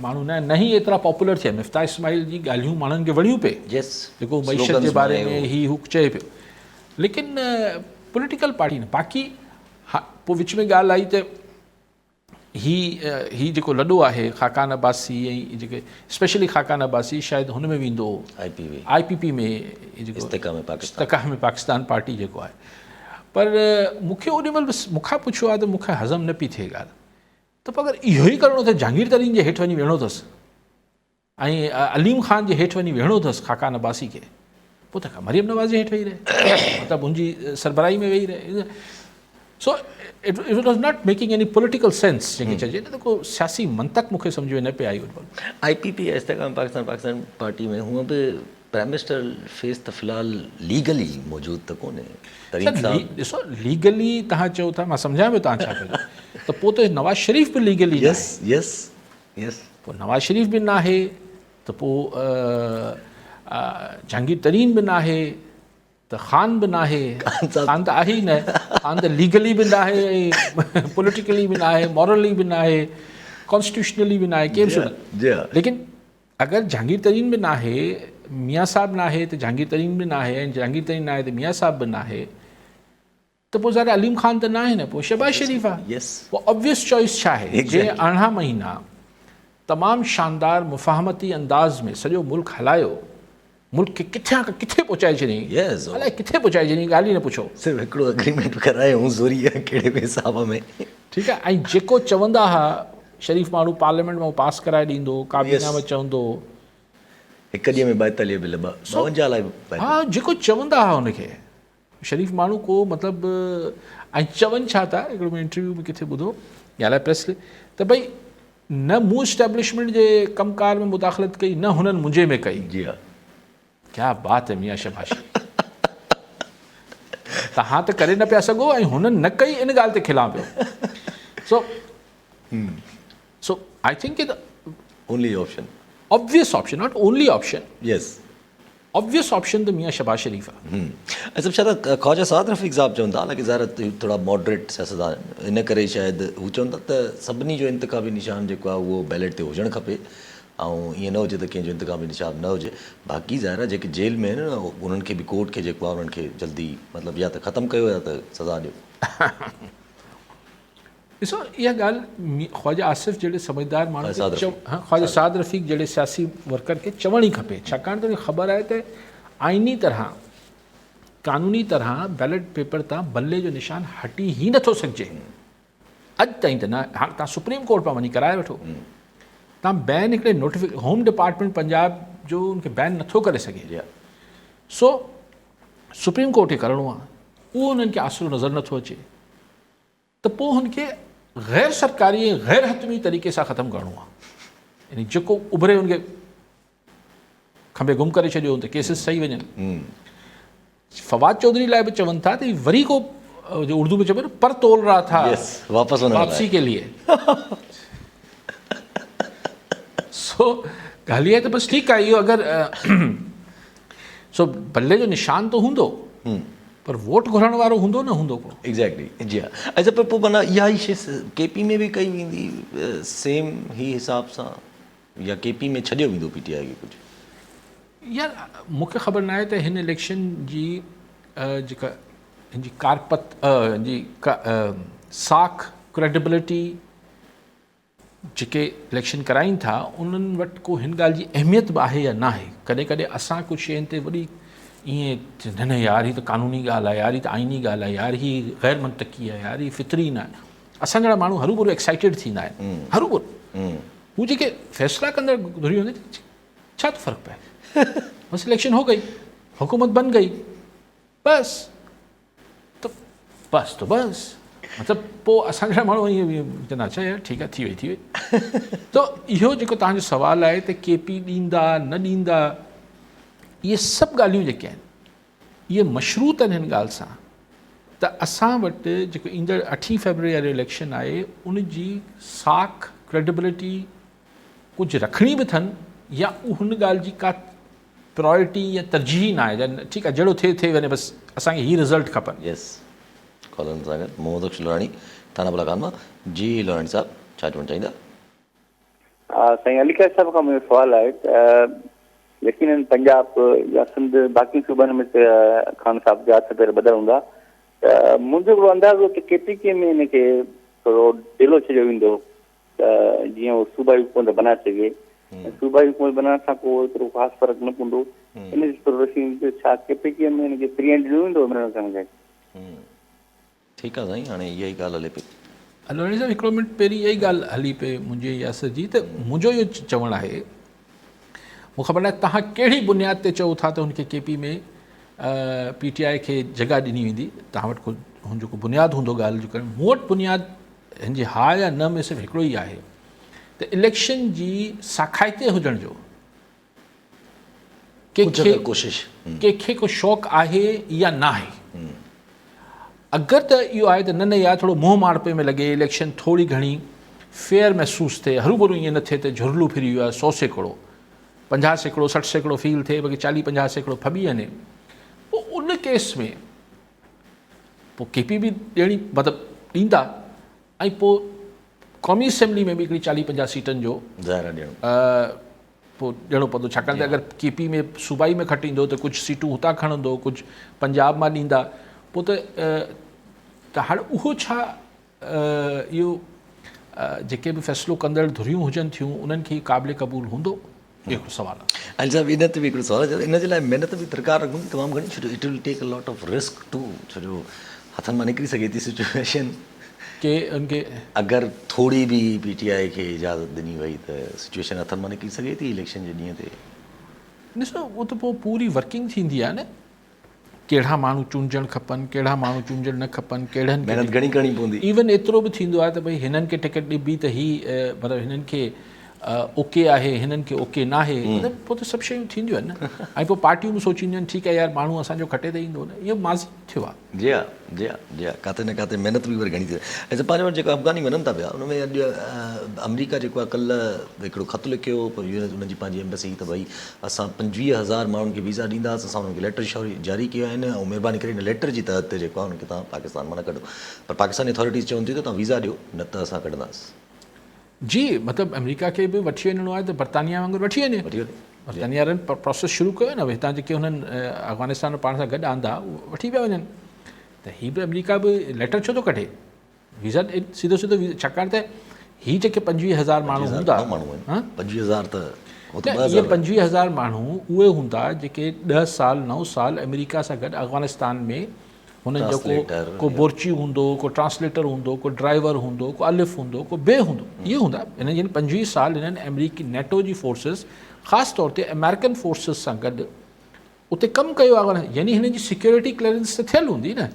ماڻهو نه آهن نه ئي ايترا پاپولر ٿيا مفتاح اسماعيل جي ڳالهيون ماڻهن کي وڻيون پئي جيڪو معيشت جي باري ۾ هي هو چئي پيو ليڪن پوليٽيڪل پارٽي نه باقي ها پوء وچ ۾ ڳالهه آئي ته هي هي جيڪو لڏو آهي خاقان عباسي ۽ جيڪي اسپيشلي خاقان عباسي شايد هن ۾ ويندو آء پي وي آء پي پي ۾ جيڪو استحڪام پاڪستان استحڪام پاڪستان پارٽي جيڪو آهي پر مون کي اوڏي مهل مون کان پڇيو آهي ته مون کي هضم نه پئي ٿئي ڳالهه ته اگر اهو ئي ڪرڻو اٿس جهانگير ترين جي هيٺ وڃي ويهڻو اٿس ۽ عليم خان جي هيٺ وڃي ويهڻو اٿس خاقان عباسي کي پوء ته مريم نواز جي هيٺ ويهي رهي مطلب ان جي سربراهي ۾ ويهي رهي so it was not making any political sense جنهن کي چئجي نه ته ڪو سياسي منطق مون کي سمجهه ۾ نه پئي آئي ان وقت. آء پي پي استحڪام پاڪستان پاڪستان پارٽي ۾ هونء به پرائم منسٽر فيس ته في الحال ليگلي موجود ته ڪونهي ترين صاحب. ڏسو ليگلي توهان چئو ٿا مان سمجهان پيو توهان ڇا پيا چئو ته پوء ته نواز شريف به ليگلي يس يس يس. پوء نواز شريف به ناهي ته پوء جهانگير ترين به ناهي ته خان به ناهي خان ته آهي ئي نه خان ته ليگلي به ناهي ۽ پوليٽيڪلي به ناهي مورلي به ناهي ڪانسٽيٽيوشنلي به ناهي ڪير به ليڪن اگر جهانگير ترين به ناهي ميان صاحب ناهي ته جهانگير ترين به ناهي ۽ جهانگير ترين ناهي ته ميان صاحب به ناهي ته پوء ظاهر عليم خان ته ناهي نه پوء شهباز شريف آهي پوء آبويس چوائس ڇا آهي جنهن 18 مهينا تمام شاندار مفاهمتي انداز ۾ سڄو ملڪ هلايو ملڪ کي ڪٿان کان ڪٿي پهچائي ڇڏيائين الائي ڪٿي پهچائي ڇڏيائين ڳالهه ئي نه پڇو. صرف هڪڙو اگريمينٽ ڪرايو زوري ڪهڙي به حساب ۾. ٺيڪ آهي ۽ جيڪو چوندا ها شريف ماڻهو پارليامينٽ مان پاس ڪرائي ڏيندو هو ڪابينا ۾ چوندو هو. هڪ ڏينهن ۾ 42 بل 52 الائي ها جيڪو چوندا ها ان کي شريف ماڻهو ڪو مطلب ۽ چون ڇا ٿا هڪڙو مون انٽرويو ۾ ڪٿي ٻڌو يا الائي پريس ته ڀئي نه مون اسٽيبلشمينٽ جي ڪم ڪار ۾ مداخلت ڪئي نه هنن منهنجي ۾ ڪئي. جي ها. ڪيا بات هي ميان شهباز شريف تهان ته ڪري نه پيا سگهو ۽ هنن نه ڪئي ان ڳالهه تي کلان پيو سو سو I think only option obvious option not only option yes obvious option ته ميان شهباز شريف آ. ۽ سڀ شايد خواجه سعد رفيق صاحب چون ٿا حالانڪه ظاهر آهي ٿورا ماڊريٽ سياستدان آهن ان ڪري شايد هو چون ٿا ته سڀني جو انتخابي نشان جيڪو آهي اهو بيلٽ تي هجڻ کپي ۽ ائين نه هجي ته ڪنهن جو انتخابي نشان نه هجي باقي ظاهر آهي جيڪي جيل ۾ آهن انهن کي به ڪورٽ کي جيڪو آهي انهن کي جلدي مطلب يا ته ختم ڪيو يا ته سزا ڏيو. ڏسو اها ڳالهه خواجه آصف جهڙي سمجهدار ماڻهو کي چو خواجه سعد رفيق جهڙي سياسي ورڪر کي چوڻ ئي کپي ڇاڪاڻ ته ان کي خبر آهي ته آئيني طرح قانوني طرح بيلٽ پيپر تان بلي جو نشان هٽي ئي نٿو سگهجي اڄ تائين ته نه هاڻ تان سپريم ڪورٽ مان وڃي ڪرائي وٺو تان بين هڪڙي نوٽيفڪ هوم ڊپارٽمينٽ پنجاب جو ان کي بين نٿو ڪري سگهي سو سپريم ڪورٽ کي ڪرڻو آهي اهو انهن کي آسرو نظر نٿو اچي ته پوء هن کي غير سرڪاري ۽ غير حتمي طريقي سان ختم ڪرڻو آهي يعني جيڪو اڀري ان کي کنڀي گم ڪري ڇڏيو ته ڪيسز صحيح وڃن فواد چوڌري لاء به چون ٿا ته وري ڪو جو اردو ۾ چئبو نه پر تول رها ٿا واپس واپسي ڪي لئي سو ڳالهه اها ته بس ٺيڪ آهي اهو اگر سو بلي جو نشان ته هوندو پر ووٽ گهرڻ وارو هوندو نه هوندو ڪو. ايگزيڪٽلي جي ها اچا پر پوء معنيٰ اها ئي شي ڪي پي ۾ به ڪئي ويندي سيم هي حساب سان يا ڪي پي ۾ ڇڏيو ويندو پي ٽي آء کي ڪجهه. يار مون کي خبر ناهي ته هن اليڪشن جي جيڪا هن جي ڪارپت هن جي ساک ڪريڊبلٽي جيڪي اليڪشن ڪرائين ٿا انهن وٽ ڪو هن ڳالهه جي اهميت به آهي يا ناهي. ڪڏهن ڪڏهن اسان ڪجهه شين تي وڏي ائين نه نه يار هي ته قانوني ڳالهه آهي يار هي ته آئيني ڳالهه آهي يار هي غير منطقي آهي يار هي فطري نه آهي. اسان جهڙا ماڻهو هروڀرو ايڪسائيٽيڊ ٿيندا آهن هروڀرو. هو جيڪي فيصلا ڪندڙ ڌريون هونديون آهن ڇا ٿو فرق پئي بس اليڪشن هو گئي حڪومت بن گئي بس ته بس ته بس مطلب پوء اسان جهڙا ماڻهو ائين چوندا اڇا يار ٺيڪ آهي ٿي وئي ٿي وئي ته اهو جيڪو تهان جو سوال آهي ته ڪي پي ڏيندا نه ڏيندا اهي سڀ ڳالهيون جيڪي آهن اهي مشروط آهن هن ڳالهه سان ته اسان وٽ جيڪو ايندڙ اٺين فيبروري وارو اليڪشن آهي ان جي ساک ڪريڊبلٽي ڪجهه رکڻي به اٿن يا هن ڳالهه جي ڪا پرائرٽي يا ترجيح ئي ناهي ٺيڪ آهي جهڙو ٿئي ٿئي وڃي بس اسان کي هي رزلٽ کپن. يس ڪالرن سان گڏ محمد بخش لوراڻي ٿانا بلا خان مان جي لوراڻي صاحب ڇا چوڻ چاهيندا. سائين علي قاضي صاحب کان منهنجو سوال آهي ته يقينن پنجاب يا سنڌ باقي صوبن ۾ ته خان صاحب جا هٿ پير ٻڌل هوندا ته منهنجو هڪڙو اندازو ته ڪي پي ڪي ۾ هن کي ٿورو ڍيلو ڇڏيو ويندو ته جيئن هو صوبائي حڪومت بنائي سگهي ۽ صوبائي حڪومت بنائڻ سان ڪو ايترو خاص فرق نه پوندو ان جي ٿورو روشني وجهو ڇا ڪي پي ڪي ۾ هن کي فري هينڊ ڏنو ويندو عمران خان کي؟ ٺيڪ آ سائين هاڻي اها ئي ڳالهه هلي پئي. الوڻي صاحب هڪڙو منٽ پهرين اها ئي ڳالهه هلي پئي منهنجي ياسر جي ته منهنجو اهو چوڻ آهي مون خبر ناهي توهان ڪهڙي بنياد تي چئو ٿا ته هن کي ڪي پي ۾ پي ٽي آء کي جڳهه ڏني ويندي توهان وٽ ڪو هن جو ڪو بنياد هوندو ڳالهه جو ڪرڻ مون وٽ بنياد هن جي ها يا نه ۾ صرف هڪڙو ئي آهي ته اليڪشن جي ساکائتي هجڻ جو ڪنهن کي ڪو شوق آهي يا ناهي. اگر ته اهو آهي ته نه نه يار ٿورو منهن ماڻهپي ۾ لڳي اليڪشن ٿوري گهڻي فيئر محسوس ٿئي هروڀرو ائين نه ٿئي ته جهرلو ڦري ويو آهي 100% 50% 60% فيل ٿئي بلڪه 40 50% ڦٻي وڃي پوء ان ڪيس ۾ پوء ڪي پي به ڏيڻي مطلب ڏيندا ۽ پوء قومي اسيمبلي ۾ به هڪڙي 40 50 سيٽن جو ظاهر ڏيڻو پوء ڏيڻو پوندو ڇاڪاڻ ته اگر ڪي پي ۾ صوبائي ۾ کٽيندو ته ڪجهه سيٽون هتان کڻندو ڪجهه پنجاب مان ڏيندا پوء ته ته هاڻي اهو ڇا اهو جيڪي به فيصلو ڪندڙ ڌريون هجن ٿيون انهن کي قابل قبول هوندو اهو هڪڙو سوال آهي. علي صاحب ان تي به هڪڙو سوال آهي ان جي لاء محنت به درڪار هوندي تمام گهڻي ڇو جو it will take a lot of risk too ڇو جو هٿن مان نڪري سگهي ٿي سچوئيشن. ڪي ان کي. اگر ٿوري به پي ٽي آء کي اجازت ڏني وئي ته سچوئيشن هٿن مان نڪري سگهي ٿي اليڪشن جي ڏينهن تي. ڏسو اهو ته پوء پوري ورڪنگ ٿيندي آهي نه ڪهڙا ماڻهو چونڊجڻ کپن ڪهڙا ماڻهو چونڊجڻ نه کپن ڪهڙن کي محنت گهڻي ڪرڻي پوندي. ايون ايترو به ٿيندو آهي ته ڀئي هنن کي ٽڪيٽ ڏبي ته هي مطلب هنن کي اوڪي آهي هنن کي اوڪي ناهي مطلب پوء ته سڀ شيون ٿينديون آهن نه ۽ پوء پارٽيون به سوچينديون آهن ٺيڪ آهي يار ماڻهو اسان جو کٽي ته ايندو نه اهو ماضي ۾ ٿيو آهي. جي ها جي ها جي ها ڪاٿي نه ڪاٿي محنت به وري گهڻي ٿي ۽ پنهنجي وٽ جيڪو افغاني وڃن ٿا پيا ان ۾ اڄ آمريڪا جيڪو آهي ڪلهه هڪڙو خط لکيو هو انهن جي پنهنجي ايمبسي ته ڀئي اسان 25,000 ماڻهن کي ويزا ڏينداسين اسان انهن کي ليٽر جاري ڪيا آهن ۽ مهرباني ڪري ان ليٽر جي تحت تي جيڪو آهي انهن کي توهان پاڪستان مان نه ڪڍو پر پاڪستاني اٿارٽيز چون ٿيون ته توهان ويزا ڏيو نه ته اسان ڪڍنداسين. جي مطلب آمريڪا کي به وٺي وڃڻو آهي ته برطانيا وانگر وٺي وڃي. وٺي وڃي. برطانيا وارن پروسيس شروع ڪيو نه هتان جيڪي هنن افغانستان مان پاڻ سان گڏ آندا وٺي پيا وڃن ته هي به آمريڪا به ليٽر ڇو ٿو ڪڍي ويزا سيڌو سيڌو ڇاڪاڻ ته هي جيڪي 25,000 ماڻهو هوندا 25,000 ته اهي 25,000 ماڻهو اهي هوندا جيڪي 10 سال 9 سال آمريڪا سان گڏ افغانستان ۾ هنن جو ڪو ڪو بورچي هوندو ڪو ٽرانسليٽر هوندو ڪو ڊرائيور هوندو ڪو الف هوندو ڪو بي هوندو اهي هوندا هنن جن 25 سال هنن آمريڪي نيٽو جي فورسز خاص طور تي آمريڪن فورسز سان گڏ اتي ڪم ڪيو آهي يعني هنن جي سيڪيورٽي ڪليئرنس ته ٿيل هوندي نه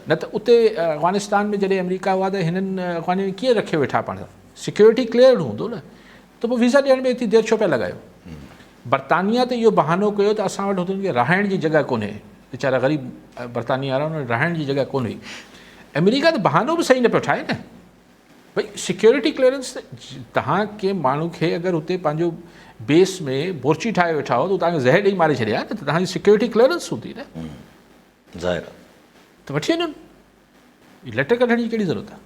نه ته اتي افغانستان ۾ جڏهن آمريڪا هئا ته هنن افغانين ڪيئن رکيو ويٺا پاڻ سان سيڪيورٽي ڪليئرڊ هوندو نه ته پوء ويزا ڏيڻ ۾ ايتري دير ڇو پيا لڳايو برطانيا ته اهو بهانو ڪيو ته اسان وٽ هتن کي رهائڻ جي جڳهه ڪونهي ويچارا غريب برطانيا وارا انهن وٽ رهائڻ جي جڳهه ڪونه هئي آمريڪا ته بهانو به صحيح نه پيو ٺاهي نه ڀئي سيڪيورٽي ڪليئرنس تهان ڪنهن ماڻهو کي اگر هتي پنهنجو بيس ۾ بورچي ٺاهي ويٺا هو ته تهان کي زهر ڏئي ماري ڇڏي ها نه ته تهان جي سيڪيورٽي ڪليئرنس هوندي نه ظاهر ته وٺي وڃن ليٽر ڪڍڻ جي ڪهڙي ضرورت آهي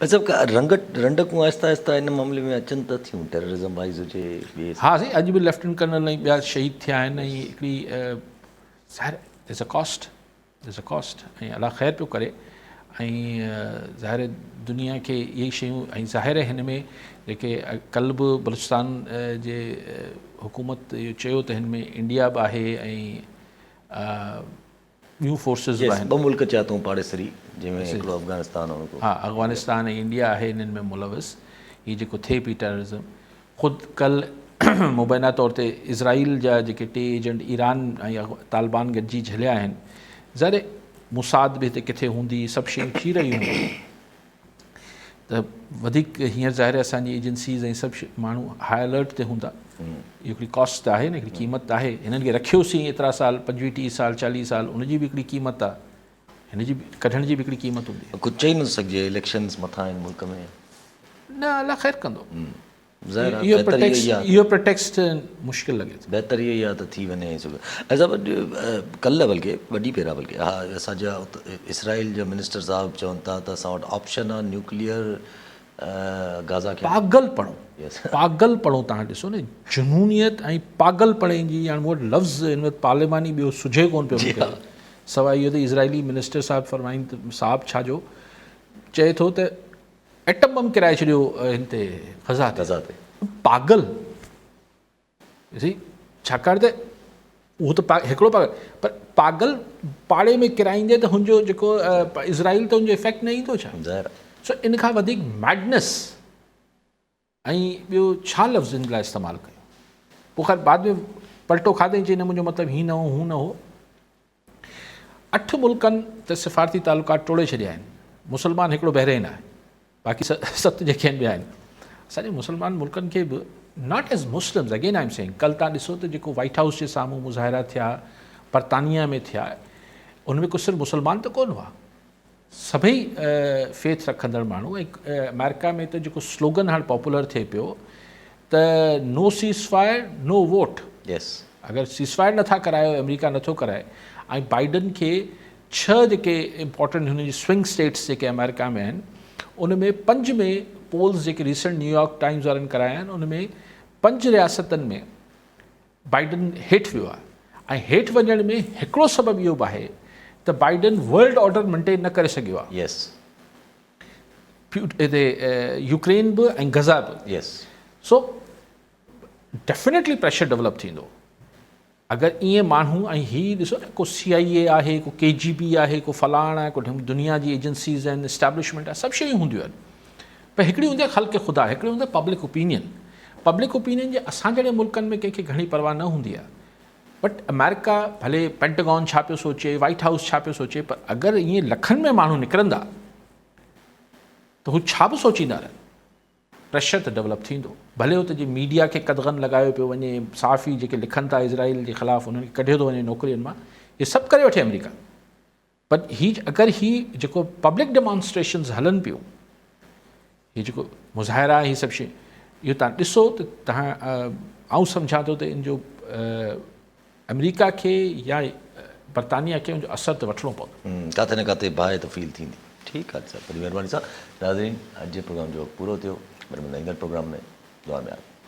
اچھا رنگ رنڊڪون آهسته آهسته ان معاملي ۾ اچن ته ٿيون ٽيررزم وائز هجي ٻي ها سائين اڄ به ليفٽنٽ ڪرنل ۽ ٻيا شهيد ٿيا آهن ۽ هڪڙي ظاهر از ا ڪاسٽ. There's a cost ۽ الله خير پيو ڪري ۽ ظاهر دنيا کي اهي شيون ۽ ظاهر هن ۾ جيڪي ڪل به بلوچستان جي حڪومت اهو چيو ته هن ۾ انڊيا به آهي ۽ ٻيون فورسز به آهن. ٻه ملڪ چيا اٿئون پاڙيسري جنهن ۾ هڪڙو افغانستان ۽ هڪڙو. ها افغانستان ۽ انڊيا آهي انهن ۾ ملوث هي جيڪو ٿئي پئي ٽيررزم خود ڪل مبينا طور تي اسرائيل جا جيڪي ٽي ايجنٽ ايران ۽ طالبان گڏجي جهليا آهن ظاهر موساد به هتي ڪٿي هوندي سڀ شيون ٿي رهيون هونديون ته وڌيڪ هينئر ظاهر اسان جي ايجنسيز ۽ سڀ ماڻهو هاء الرٽ تي هوندا اهو هڪڙي ڪاسٽ آهي نه هڪڙي قيمت آهي هنن کي رکيوسين ايترا سال 25 30 سال 40 سال ان جي به هڪڙي قيمت آهي هن جي ڪڍڻ جي به هڪڙي قيمت هوندي. ڪجهه چئي نٿو سگهجي اليڪشنز مٿان آهن ملڪ ۾. نه الله خير ڪندو. ظاهر آهي بهتر اهو ئي آهي. اهو پريٽيڪسٽ مشڪل لڳي ٿو. بهتر اهو ئي آهي ته ٿي وڃي ۽ سگهي صاحب اڄ ڪلهه بلڪه ٻه ڏينهن پهريان بلڪه ها اسان جا اسرائيل جا منسٽر صاحب چون ٿا ته اسان وٽ آپشن آهي نيوڪليئر گازا کي پاڳل پڻو پاڳل پڻو تهان ڏسو نه جنونيت ۽ پاڳل پڻي جي يعني مون وٽ لفظ هن وقت پارليماني ٻيو سجهي ڪون پيو مون کي سواء اهو ته اسرائيلي منسٽر صاحب فرمائين ته صاحب ڇا جو چئي ٿو ته ايٽم بم ڪرائي ڇڏيو هن تي غزا تي غزا تي پاڳل سي ڇاڪاڻ ته اهو ته هڪڙو پاڳل پر پاڳل پاڙي ۾ ڪرائيندي ته هن جو جيڪو اسرائيل ته هن جو افيڪٽ نه ايندو ڇا؟ ظاهر سو ان کان وڌيڪ ميڊنس ۽ ٻيو ڇا لفظ ان لاء استعمال ڪيو پوء خير بعد ۾ پلٽو کاڌائين چي نه منهنجو مطلب هي نه هو هو نه هو اٺ ملڪن ته سفارتي تعلقات ٽوڙي ڇڏيا آهن مسلمان هڪڙو بحرين آهي باقي ست جيڪي آهن ٻيا آهن اسان جي مسلمان ملڪن کي به not as Muslims again I am saying ڪل تان ڏسو ته جيڪو وائٽ هائوس جي سامهون مظاهرا ٿيا برطانيا ۾ ٿيا ان ۾ ڪو صرف مسلمان ته ڪون هئا سڀئي فيٿ رکندڙ ماڻهو ۽ آمريڪا ۾ ته جيڪو سلوگن هاڻ پاپولر ٿئي پيو ته نو سيز فائر نو ووٽ يس اگر سيز فائر نٿا ڪرايو آمريڪا نٿو ڪرائي ۽ بائيڊن کي ڇهه جيڪي امپورٽنٽ هن جي سوئنگ اسٽيٽس جيڪي آمريڪا ۾ آهن ان ۾ پنج ۾ پولز جيڪي ريسنٽ نيويارڪ ٽائمز وارن ڪرايا آهن ان ۾ پنج رياستن ۾ بائيڊن هيٺ ويو آهي ۽ هيٺ وڃڻ ۾ هڪڙو سبب اهو به آهي ته بائيڊن ورلڊ آرڊر مينٽين نه ڪري سگهيو آهي يس هتي يوڪرين به ۽ غزا به يس سو ڊيفينيٽلي پريشر ڊولپ ٿيندو اگر ائين ماڻهو ۽ هي ڏسو نه ڪو سي آئي اي آهي ڪو ڪي جي بي آهي ڪو فلاڻ آهي ڪو دنيا جي ايجنسيز آهن اسٽيبلشمينٽ آهي سڀ شيون هونديون آهن پر هڪڙي هوندي آهي خلق خدا هڪڙي هوندي آهي پبلڪ اوپينين پبلڪ اوپينين جي اسان جهڙي ملڪن ۾ ڪنهن کي گهڻي پرواهه نه هوندي آهي بٽ آمريڪا ڀلي پينٽاگون ڇا پيو سوچي وائٽ هائوس ڇا پيو سوچي پر اگر ائين لکن ۾ ماڻهو نڪرندا ته هو ڇا به سوچيندا رهن پريشر ته ڊولپ ٿيندو ڀلي اتي جي ميڊيا کي قدغن لڳايو پيو وڃي صحافي جيڪي لکن ٿا اسرائيل جي خلاف انهن کي ڪڍيو ٿو وڃي نوڪرين مان هي سڀ ڪري وٺي آمريڪا پر هي اگر هي جيڪو پبلڪ ڊيمانسٽريشنز هلن پيون هي جيڪو مظاهرا هي سڀ شيون اهو تان ڏسو ته تهان آئون سمجهان ٿو ته ان جو آمريڪا کي يا برطانيا کي ان جو اثر ته وٺڻو پوندو. ڪاٿي نه ڪاٿي باهه ته فيل ٿيندي. ٺيڪ آ صاحب وڏي مهرباني صاحب. ناظرين اڄ جي پروگرام جو وقت پورو ٿيو وري ملندا ايندڙ پروگرام ۾ دعا ۾ ياد.